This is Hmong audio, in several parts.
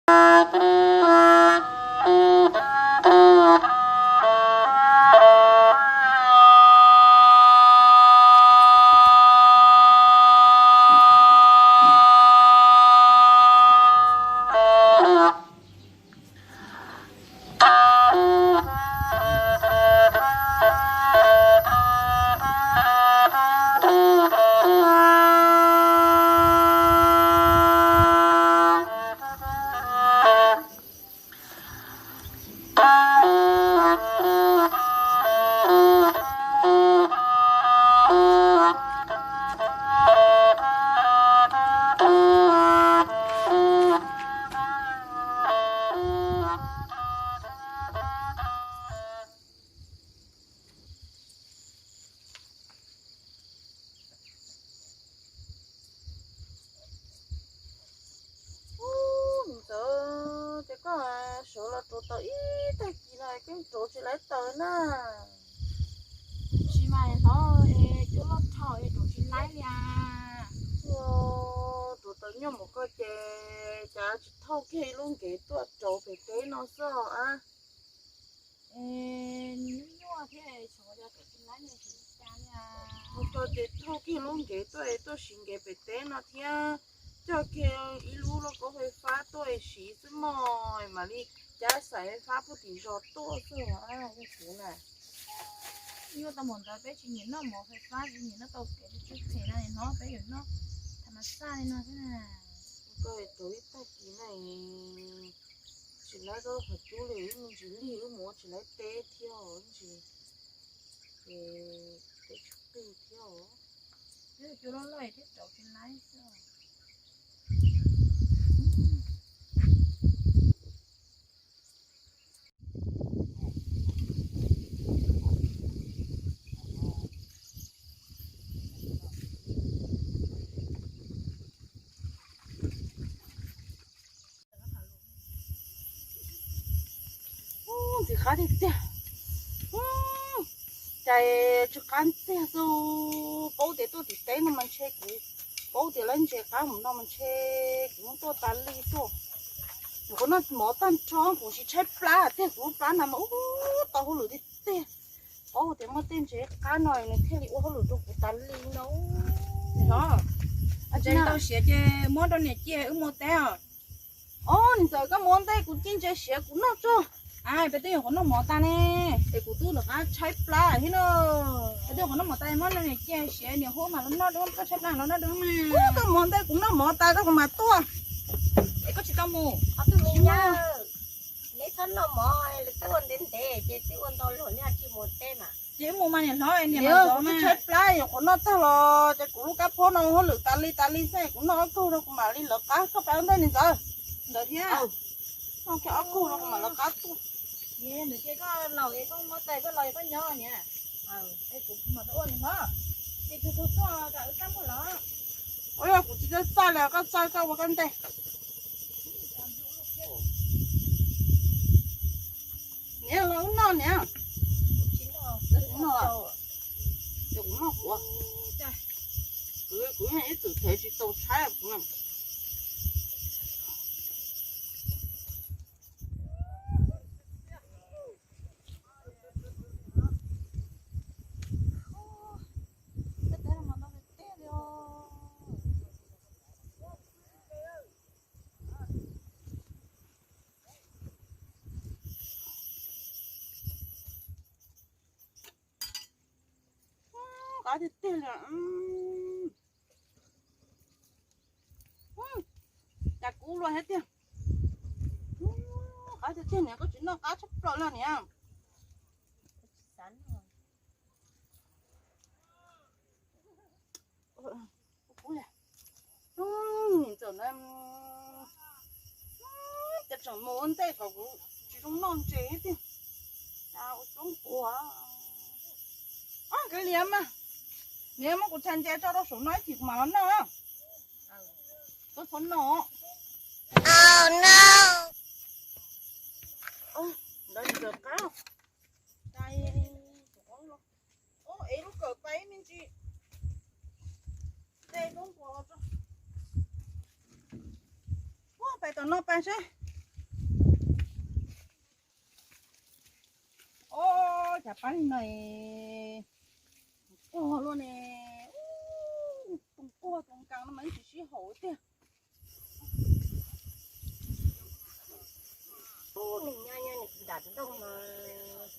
Ub, niam ntxawm, ces koj sawv los rauv taws ib tag kis no koj rauv tsis laib taws na. Tsis mas hlob, es cua loj dhau es rauv tsis laib li as. Rauv taws nyuaj mus koj ces cas tsis thauj kiag ib lub nkev tuaj rauv pem teb no xwb a. Nyuaj thiab, mus txog ces thauj kiag lub nkev tuaj es tuaj siv nkev pem teb no thiab, coj kiag ib lub lauj kaub fais fab tuaj es siv xwb mog, mam li cab xaim fais fab puag tim zos tuaj xwb yog kuv na. Nyuaj tau mus ntawd peb tsis nyiam noj mov fais fab, tsis nyiam noj tau kev tsw tsw phem no, hnov peb yuav noj tham mas xaj li no xwb na. Koj rauv ib tag kis na, tsis laib koj qhov cub li, wb me ntsis lig wb mus ua tsis laib teb thiab ntsis, ces teb tsis qig thiab os. Cua loj loj thiab rauv tsis laib xwb. Ntxim qab tiag tiag. Cas tsw qab tiag xwb. Paub tias tuaj tim teb no mas ntshe kuv, paub tias lawv ntses qab mus no mas ntshe kuv muab tuaj tas li tuaj. Nyuam qhuav noj mov tag nrho kuv sim tshaib plab tiag, kuv lub plab no mas ub tau hauj lwm tiag tiag. Paub tias muaj tej ntses qab no nws thiaj li ua hauj lwm rau kuv tas li no. Ntses tau siav ces muab rau niam cia wb mus teb os. Os, niam ntxawm, koj mus ua ntej kuv ci ntses siav kuv noj tso. Peb twb nyuam qhuav noj mov tas ne. Es kuv twb rov qab tshaib plab thiab na. Peb twb nyuam qhuav noj mov tas, muab rau niam cia siav, niam hu mas los noj dua, koj tshaib plab los noj dua mas. Koj mus ua ntej kuv noj mov tas koj mam tuaj. Es koj tsis tau mus? Tus me nyab, neb txhob noj mov, lawv twb ua ntev ntev ces twb ua ntau luaj, neb tsis mus teb mas. Ces wb mus mas niam hlob, niam mas kuv twb tshaib plab, nyuam qhuav noj tag los ces kuv lub kab phob no ua hauj lwm tas li tas li xwb, kuv noj ob kaug rau kuv mam li lawv qab, koj pab ua ntej niam ntxawm. Ntawd thiab. Noj kiag ob kaug rau kuv mam lawv qab tuaj. Ntawd ces koj laus es koj muab tais, koj laus es koj nyob niam. Es kuv mam tau ua niam hlob. Ces tus tus tuaj kom wb txaj muag los. Ua yog kuv tsis txawj txaj li, koj txawj koj ua koj ntej. Niam, los wb noj niam. Kuv noj, kuv noj kuv. Kuv, kuv yeej ib txwm thev tsis tau tshaib kuv. Qab tiag tiag li. Cas kub luaj thiab tiag. Qab tiag tiag niam, koj tsis noj qab tshaj plaws li niam. Niam ntxawm na, cas tseem mus ua ntej kom kuv tsis zoo noj ntses thiab tiag. Ua coob puas. Ob, kav liam mas, niam muab kuv txhais ntses tso rau saum no ib chim kuv mam los noj. Koj txhob noj. Ntawd ntxawm qab. Ev lub kawm pais me ntsis. Tej lub nquas los tso. Ua pais tom no pais seb. Ob, cas pab li no es quag luaj ne. Tus quag tus nkees no mas tsis sib haum tiag. Ub, nws nyob nyob nws nram nroog mas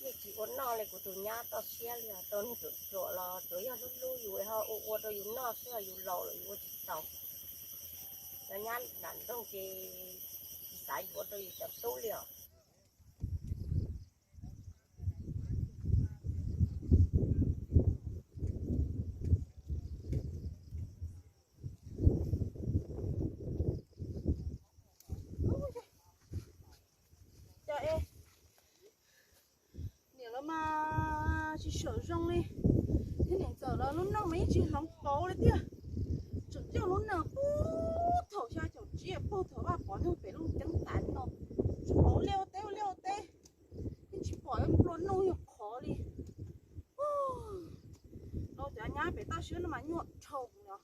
yeej tsis ua noj li. Kuv tus nyab toj siab li os, tau nws ruam ruam los tsuas yog hlub hlub yus ho ua ua rau yus noj xwb, yus laus lawm yus ua tsis tau. Cov nyab nram nroog ces tsis xav yuav rau yus cov tub li os. Cov es niam lawv mas tsis sawm zoo li, thiab niam ntxawm lawv lub neej mas yeej tsis hloov pauv li tiag. Tseem coj lub neej puag thaum xya caum tsib puag thaum Vaj Pov nyob pem Looj Ceeb tas no, tseem ua liaj ua teb ua liaj ua teb, yeej tsis pom nplua nuj yog qhov li. Los cov nyab pem toj siab no mas nyuaj dhau no.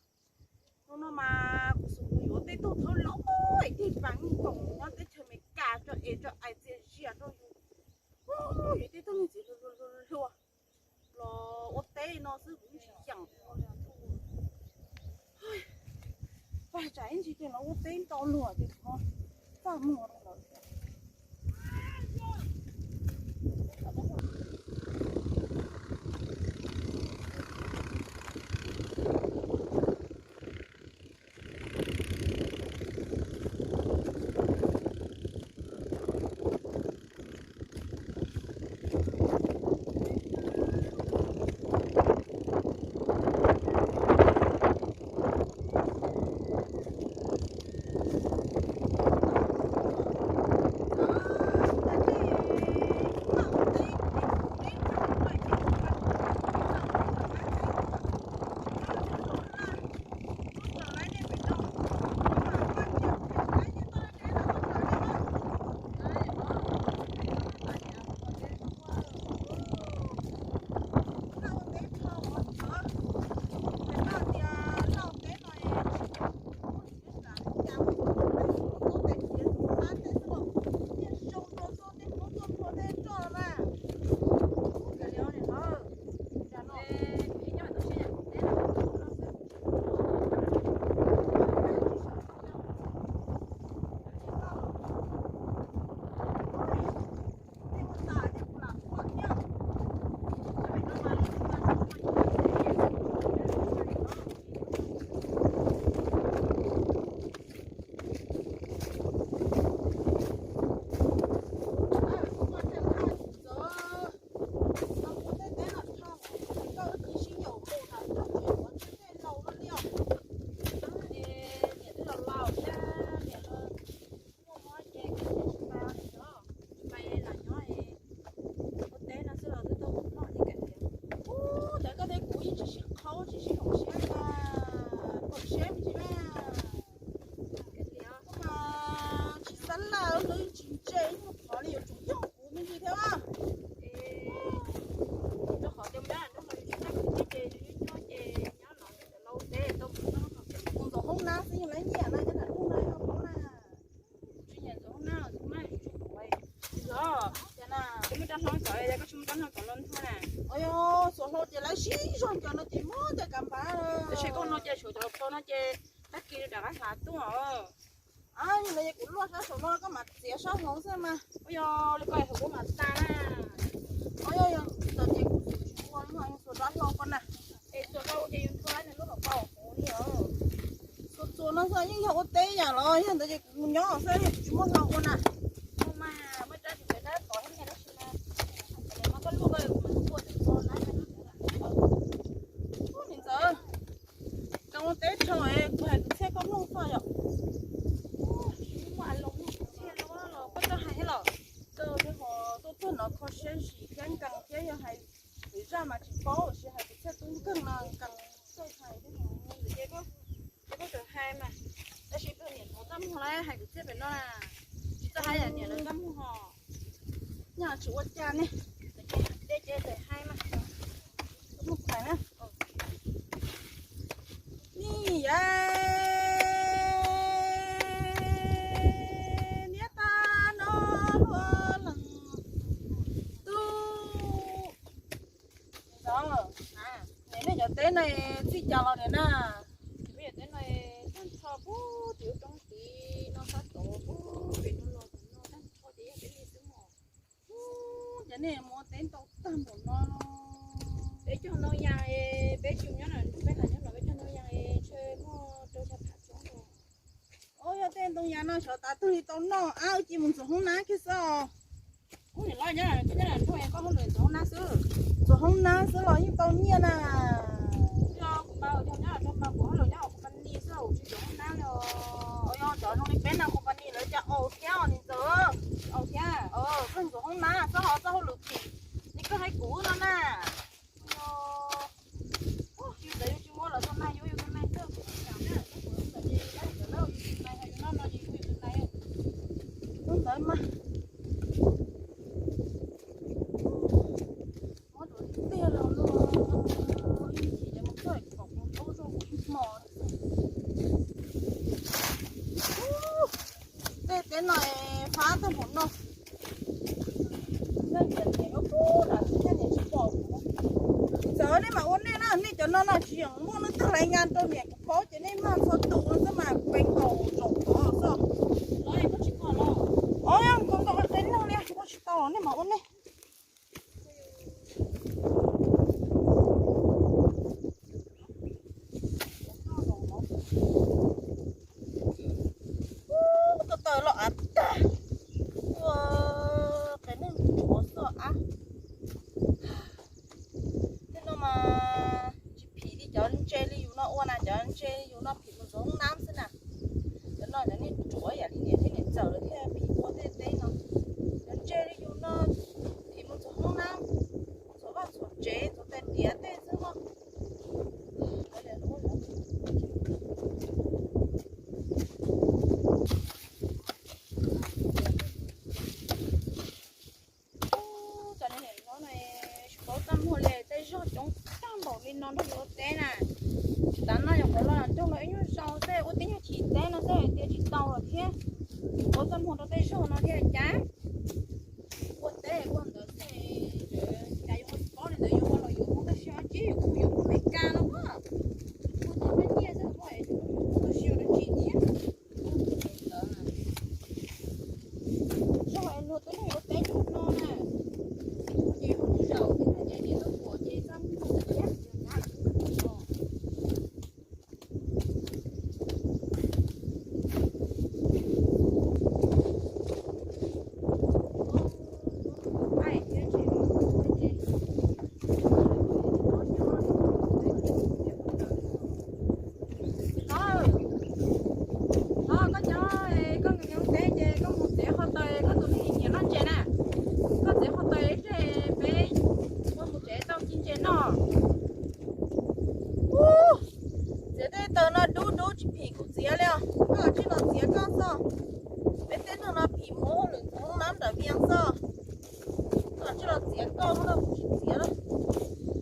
Hnub no mas kuv xub mus yuav tej tug thaub laus es tig pas nij koom nyob teb chaws Amelikas tso es tso ais txias zias rau yus. Yuav tej tug niag txiv hluas hluas los ua teb no xwb kuv yeej tsis yeem ua li. Pag tsam ib ntsis ces lawv ua teb ntau luaj ces kuv txaj muag rau lawv. Ub, tawm koj thiab kuv yeej tsis sib qhaub tsis sib haum siab li, haum siab me ntsis na. Mas tsis xab laj, lawv yeej tsis ntse ib qhov li, yuav tsum yog kuv me ntsis thiab na. Mus ntxov hoob nab xwb yog lawv nyiam na, nyob nram rooj na yog hoob na. Tsis nyiam ntxov hoob nab, tus mas tsis tshua pom. Tsis yog, ces na, koj muab rab hlau kom, koj tsis muab rab hlau kom los nthuav na. Ua yog xuas hlau ces lawv sib zog cov no ces muab cov kav npav. Tab sis koj no ces suav cov hlau no ces tag kis rov qab hlav tuaj os. Yog li ces kuv luaj sab saum no koj mam txiav sab hauv xwb mas. Ua yog li koj hauv kuv mam tas na. Ua yog yog ntawd ces kuv tsis ua li, xuas rab hlau ko na. Es xuas hlau ces yus nthuav nws lub hauv paus hauv li os. Xuas txuas no xwb yeej yog ua teb yam los yog ntawd ces kuv nyob xwb kuv tsis muaj hlau ua na. Ua mas muaj rab tsis txawv dab pov thiab tab sis mas, mas koj luaj koj kuv mas ua txawv pov na. Ub, niam ntxawm, koj ua teb dhau es kuv hais kwv txhiaj koj mloog txog yom. Muaj a loos mloog kwv txhiaj los koj txawj hais thiab los. Koj ua li hos tuaj txog no kho siab zim thiab nkees thiab yog hais lwm zaj mas tsis paub, tiam sis hais kwv txhiaj tub nkeeg no nkees txawj hais thiab. Ces koj txawj hais mas, tab sis koj niam ntxov txaj muag lawm hais kwv txhiaj pem no na. Tsis txawj hais yam niam lawv txaj muag hos. Nyaj tsis ua cas ne. Dej ces txawm hais mas. Muaj phais na. Nij yam niam tab no hlua lees. Txij cas los niam na? Peb yam teb no tag nrho pub tim ub roob tid no sab tod pub pem no los no tag nrho ces yog peb li xwb mos. Ub, cas nej mus ua teb ntau tag npaum no? Peb cog ntoo yas, peb tsis nyob nram nroog, peb lam nyob no, peb cog ntoo yas ntshe muaj rau xya phav tsob no. Os, yog tej ntoo yas no xyov tav twg li tau noj, ab, wb cia mus ntxuav hoob nab kiag xwb os. Ub, niam loj, nyob nram nroog koj hauj lwm ntxuav hoob nab xwb? Ntxuav hoob nab xwb los yeej tau nyiaj na. Yog kuv mas yog nyob nram nroog mas kuv hauj lwm nyob hauv company xwb, kuv tsis ntxuav hoob nab li os. Yog cov zoo li peb no company lawv cas aus thiab os niam ntxawm. Aus thiab? Koj ntxuav hoob nab xwb ho txoj hauj lwm phim li koj hais kuv no na. Yus ntawd yus tsis muab lawv tau nag yuav yus tus nag xwb, kuv tsis kam na, tab sis ntawd ces lawv yus tus nag ho yus noj no ces yus tus nag. Tus ntawd mas muab rau tiag los luag ib chim ces mus txog kom mus tub rau kuv ib hmo. Tej teb no fab tag npaum no. Ntxawm, nej mam ua nej na, nej cov no no tsis yog muaj nej tag lais nkas rau niam kuv paub ces nej mag txhua tus no xwb mas pes nkaus zaum tod xwb. Os, nkaus nkaus tej no li ua tsis tau los nej mam ua nej. Ub, tau taws los av tag, ua qe neeg ntsuav xwb av. Tej no mas tsis phim li cov ntse li yus no ua na, cov ntse li yus no phim mus ntxuav hoob nab xwb na. Cov no cov niag ruam yam li niam thiab niam ntxawm lawv thiaj phim ua tej teb no. Cov ntse li yus no phim mus ntxuav hoob nab, ntxuav vaj ntxuav tsev, ntxuav tais diav tej xwb mog. Ub, cov niag niam hlob no tsis paub txaj muag li, tej zog coob tag npaum li no nrog yus ua teb na. Tsis tas no yog qhov los nrog los ib nyuag zaus xwb, ua tib nyuag chim teb no xwb hais tias tsis tau lawm thiab. Tsis paub txaj muag rau tej zog no thiab cas. Ua teb ua ntawd xwb, cas yuav ua tsis paub li ntawd, yuav ua los yuav mus tab sis ho tsis yuav mus yuav mus Meskas no mas. Ua tau pab nyiaj xwb los mus tab sis yuav dab tsi thiab. Zog luag twb nrog yuav ua teb ib nyuag no na, ces ua zaum ces ces tuaj pom ces txaj muag thiab. Koj cov, koj nkees nkees teb ces koj mus txiav qhov taws, koj tus neeg nyiam noj ntses na, koj txiav qhov taws es peb ua mus tsev tau ci ntses noj. Txiav tej taws no dub dub tsis phim kuv txiav li os, koj tsij los txiav koj xwb. Peb tej neeg no phim mus ua hauj lwm ntxuav hoob nab nram Vias xwb. Koj tsij los txiav koj, kuv tsis txiav.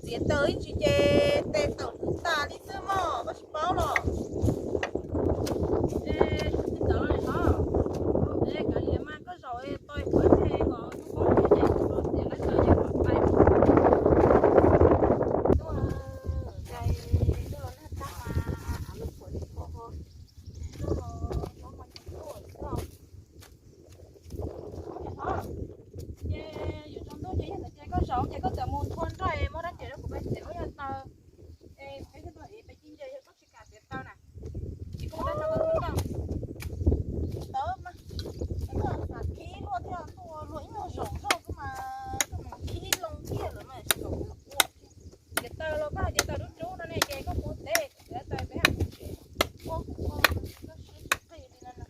Txiav taws ib ntsis ces tes taws hwv tas li xwb mog, koj tsis paub los. Kav liam mas koj zaum tau kuv ib teg kom tus poob ces kuv los txiav lawv taws ces kom pais. Ces yuav tsaus ntuj ces yog ntawd ces koj zaum ces koj txawm mus nthua nroj es muab rab riam rau kuv pais txiav lub yog taws. Es peb thiaj tuaj ev peb ci ntses, yog koj tsis kam txiav taws na, ces koj muab rab rau koj ntawd mas, koj xam khib luaj thiaj tuaj luag ib nyuag zaum zog xwb mas, koj mus khib loo tiag lawm mas tsis zaum ua. Txiav taws los koj hais tias taws dub dub no ne ces koj muab teb, txiav taws peb hais mus tsev. Ua kuv ua koj siab tsis qig li no na.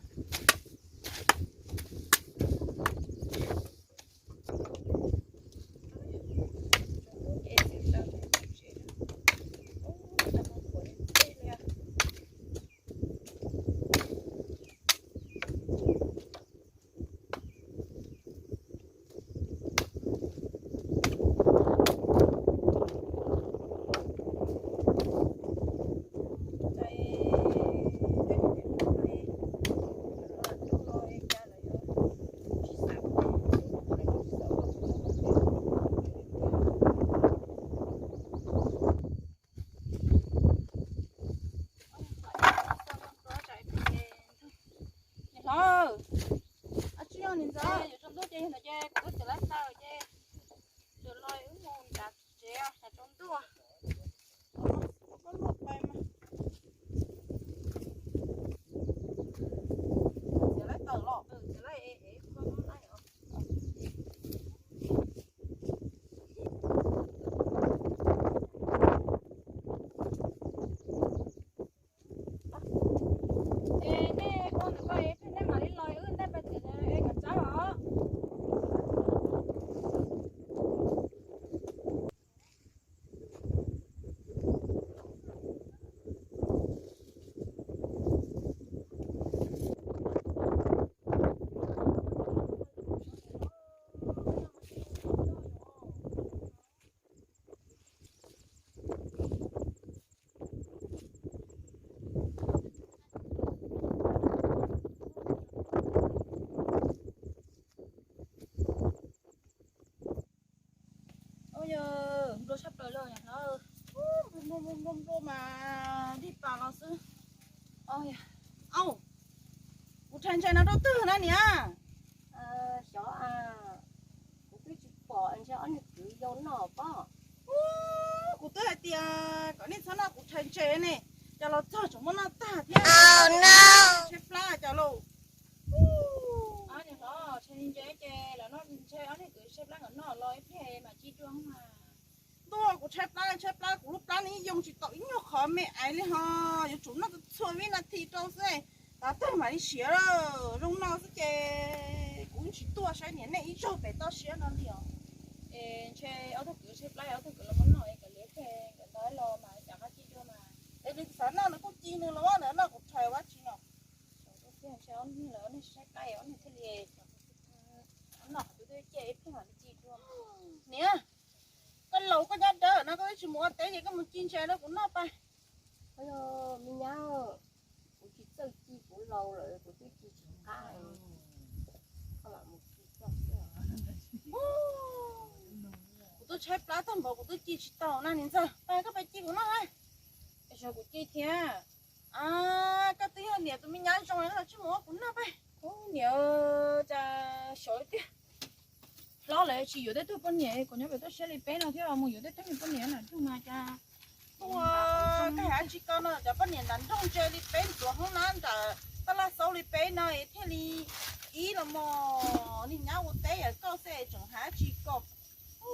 Tsis yog niam ntxawm, yuav tsaus ntuj ces yog ntawd ces kuv twb txiav lawv taws ces tsuas los wb mus nram tsev, nram tsaus ntuj. Txiav lawv taws los, txiav lawv ev ev kho no na. Es nej ua ntawm ko es pheej nej mam li los wb ntaj pais txiav es kom tsawg os. Ua yog nplua tshaj plaws li os niam hlob. Nplua nplua nplua mas dig pas los xwb. Au, kuv rhais ntses no rau twg na niam? Xyov, kuv twb tsis pom, ntshe ob niag kwv yau noj pob. Kuv twb hais tias kom nej txhob noj kuv rhais ntses ne, cov los txog tseem muab noj tag thiab. Tshaib plab cov lauj. Niam hlob, rhais ntses ces los noj, ntshe ob niag kwv tshaib plab nkawd noj los ib pliag mam ci dua mas. Ntuj, kuv tshaib plab, tshaib plab, kuv lub plab ne yoo tsis tau ib nyuag qhov me aiv li ho, yuav tsum noj txhua vib nas this rau xwb, tav tag mam li siav. Zoo no xwb ces kuv tsis tuaj saib niam nej ib zaug pem toj siab no li os. Es ntshe ob tug kwv tshaib plab, ob tug kwv los muab noj es kom liav peg nkawd ntawd los mas cas qab ci dua mas. Es nws xav noj nws kuj ci nws los, nws noj kuv rhais ua dab tsi no. Ntshe ob niag lawv, ob niag tshaib plab, ob niag thiaj li noj qhov twg twb ciaj ib pliag mam li ci dua. Niam, koj laus koj nyab dawb no koj twb tsis mus ua teb ces koj mus ci ntses rau kuv noj pais. Me nyab, kuv tsis txawj ci, kuv laus lawm kuv twb ci tsis qab. Koj mam mus ci koj xwb. Kuv twb tshaib plab tag npaum kuv twb ci tsis tau na niam ntxawm, pais koj pais ci kuv noj na. Kuv ci thiab. Koj twb yog niam tus me nyab zoo los tsij mus ua kuv noj pais. Niam, cas xyov tiag, hlob lawv tsis yuav tej tug poj niam kom nyob pem toj siab li peb no thiab mus yuav tej tug poj niam nram nroog mas cas. Tuaj, koj hais dab tsi ko no, cov poj niam nram nroog ntse li peb, ntxuav hoob nab nram taj laj xaub li peb no thiaj li ib los mos. Niag nyab ua teb yam koj xwb tseem hais dab tsi ko.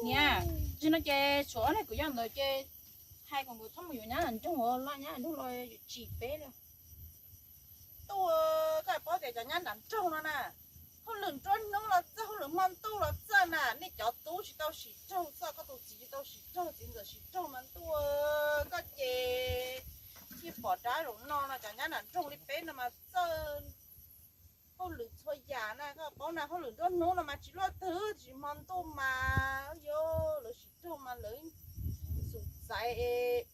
Niam, tsis no ces tshuav ob niag kwv yau ntawd ces hais kom nkawd txhob mus yuav nyab nram nroog, loj nyab nram nroog los yuav tsim peb li. Tuaj, koj paub tias cov nyab nram nroog no na, hauj lwm nruab hnub los txawj, hauj lwm hmo ntuj los txawj na. Nej cov tub tsis tau sim raug txoj, koj tus txiv tsis tau sim raug, txiv ntxawm sim raug mas ntuj, koj ces yeej pom dab zaum no no, cov nyab nram nroog li peb no mas txawj hauj lwm txhua yam na. Koj paub na, hauj lwm nruab hnub no mas tsis luaj twg, tsis hmo ntuj mas yog lawv sim raug mas lawv xum xaiv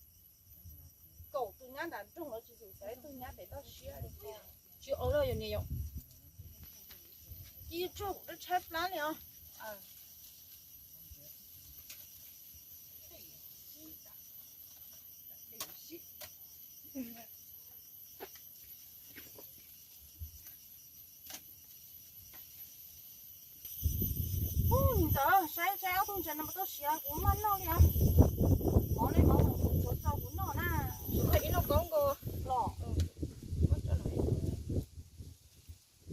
kaum tus nyab nram nroog, lawv tsis xum xaiv tus nyab pem toj siab li. Tsis ua li yus niam yom, ci tsuag kuv twb tshaib plab li os. Ub, niam ntxawm, saib saib ob tug ntses no puas tau siav, kuv maj noj li os. Mov ne, mov mus tsuav tau kuv noj na. Ib noj koob nkaus los.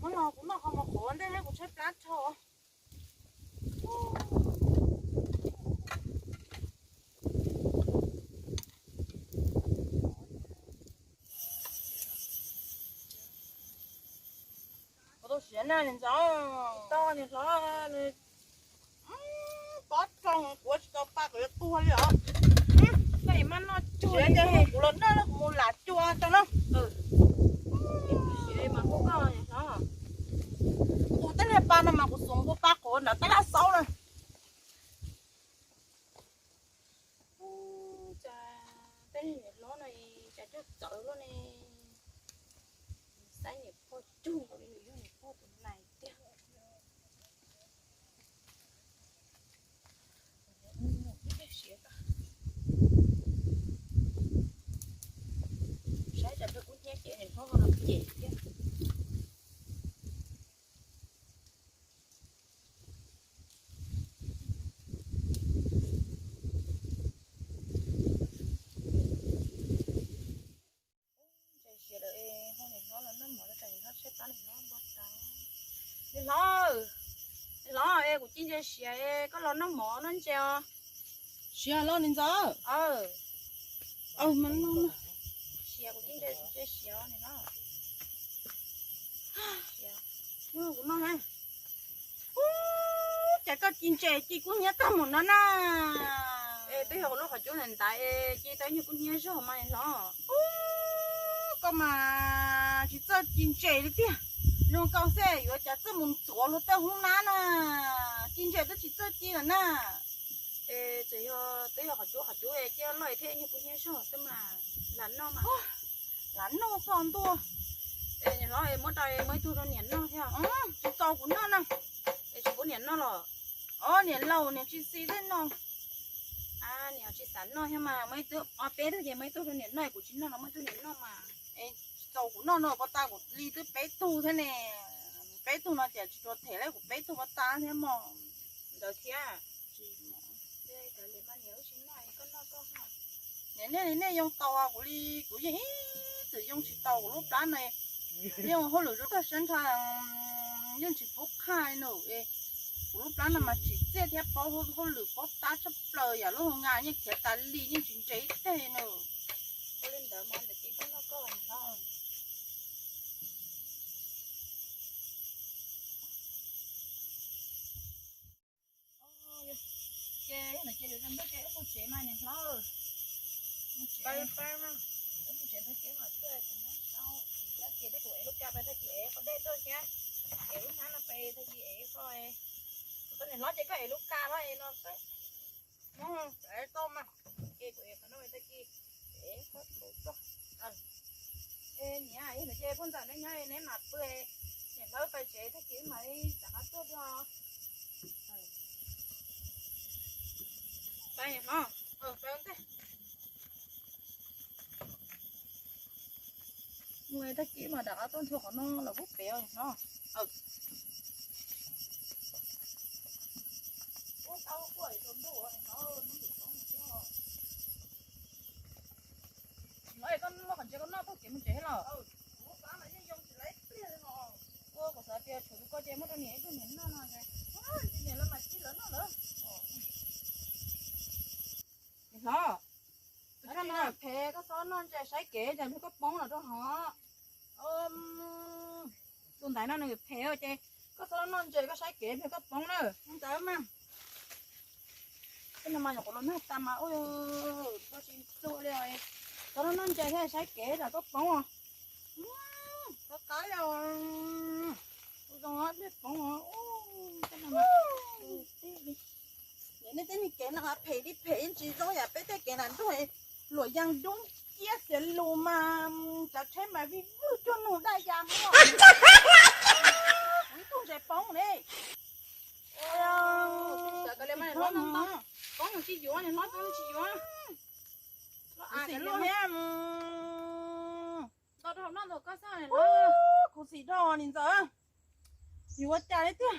Muab no kuv noj qhov mov qhuav ntej thiab kuv tshaib plab dhau. Kuv tau siav na niam ntxawm, tau niam hlob, pob rau kuv tsis tau pa kom yuav tuag li os. Siav ces kuv los noj, kuv mus lam cua tau na. Kuv tej niag pa no mas kuv xuas npua pa quav nram tab laj xaub na. Ub, cas tej niag niam hlob no cas coj txawv luaj ne. Saib niam pog cug nkaus li nws yog niam pog tus nais tiag. Saib tsam peb kub hnyiab ces niam hlob ho los cem thiab. Niam hlob, niam hlob, es kuv ci ntses siav, koj los noj mov noj ntses os. Siav los niam ntxawm? Siav, kuv ci ntses siav, niam hlob. Kuv noj. Ub, cas koj ci ntses ci kub hnyiab tag mus no na. Es twb yog kuv lub qhov cub ntawd ntawd es ci tau nyuag kub hnyiab zog mas niam hlob. Ub, koj mas tsis txawj ci ntses li tiag. Zoo koj xwb yuav cas txawj mus ntxuav luag tej hoob nab na. Ci ntses twb tsis txawj ci lawm na. Es txawm yog twb yog qhov cub, qhov cub cia loj thiab nyuag kub hnyiab zog xwb mas lam noj mas. Lam noj txog ntua. Es niam hlob, muab rau muab ib tug rau niam noj thiab. Tsis txaus kuv noj na. Es tsis pub niam noj los? Os, niam laus niam tsis xis thiab no. Niam tsis xav noj thiab mas muab ib tug, ob peb tug ces muab ib tug rau niam noj, kuv tsis noj los muab ib tug niam noj mas. Es tsis txaus kuv noj no, pov tas kuv li twb peb tug thiab ne. Peb tug no ces tsis tshua them li kuv peb tug pov tas thiab mog. Ntawd thiab. Niam, nej li nej yoo tau kuv li, kuv yeej ib txwm yoo tsis tau kuv lub plab no. Yeej hauj lwm zoo tag sab nrho, yeej tsis pub qhaj li no. Kuv lub plab no mas tsim txiaj thiab paub hauj lwm paub tab tshaj plaws, yam lub hoo nas yeej khiav tas li, yeej tsis ntse ib teg no. Ua li ntawd mas ntawm ces koj noj koj hlob. Ces no ces lwm zaus ntuj ces wb mus tsev mas niam hlob. Mus tsev, wb mus tsev ntag ces mas tuaj kuv muab sau, tab sis thiab kuv ev lub ka pais tag kis ev qhov dej tuaj thiab, ev lub hnab no pais tag kis ev qhov, kuv tus niam hlob ces koj ev lub ka los es los xwb. Mus tau mas, ces kuv ev qhov no pais tag kis ev qhov tuaj. Es niam, yog ntawd ces poj ntxawm neb nyob neb mam pw, niam hlob pais tsev tag kis mam li rov qab tuaj dua. Pais niam hlob. Mus tag kis mas rov qab tuaj nthua qhov no los kuj pem niam hlob. Niam hlob, koj muab qhov ntses koj noj tag kev mus tsev thiab los? Ua kuv xav tias tshuav tus ko ces muab rau niam ib tug niam noj no ces, niam lawv mas cia lawv noj lawm. Niam hlob, tus tshaj no phem, koj txhob noj ntses saib kev tsam nws koj poob los rau hov. Tus ntawd no nws phem ces koj txhob noj ntses koj saib kev nws koj poob na. Ntawd mas, tej no mas nyuam qhuav los nag tas mas ua tsis txuag li. Txhob noj ntses thiab saib kev tsam koj poob os. Koj qab li, ua zoo thiaj poob os. Nej tej kev no phem li phem, yeej tsis zoo yam peb tej kev nram ntuj, luam yas dub ciab xiav lus mas, tsav tsheb mas vij vwj cuag nug daj ya muab kuv ib tug ntses poob ne. Poob tsis yuav, niam hlob, tsis yuav. Los a luaj thiab. Nto rau hauv noj ntawm koj xwb. Khuv xim dhau niam ntxawm. Yus ua cas li tiag.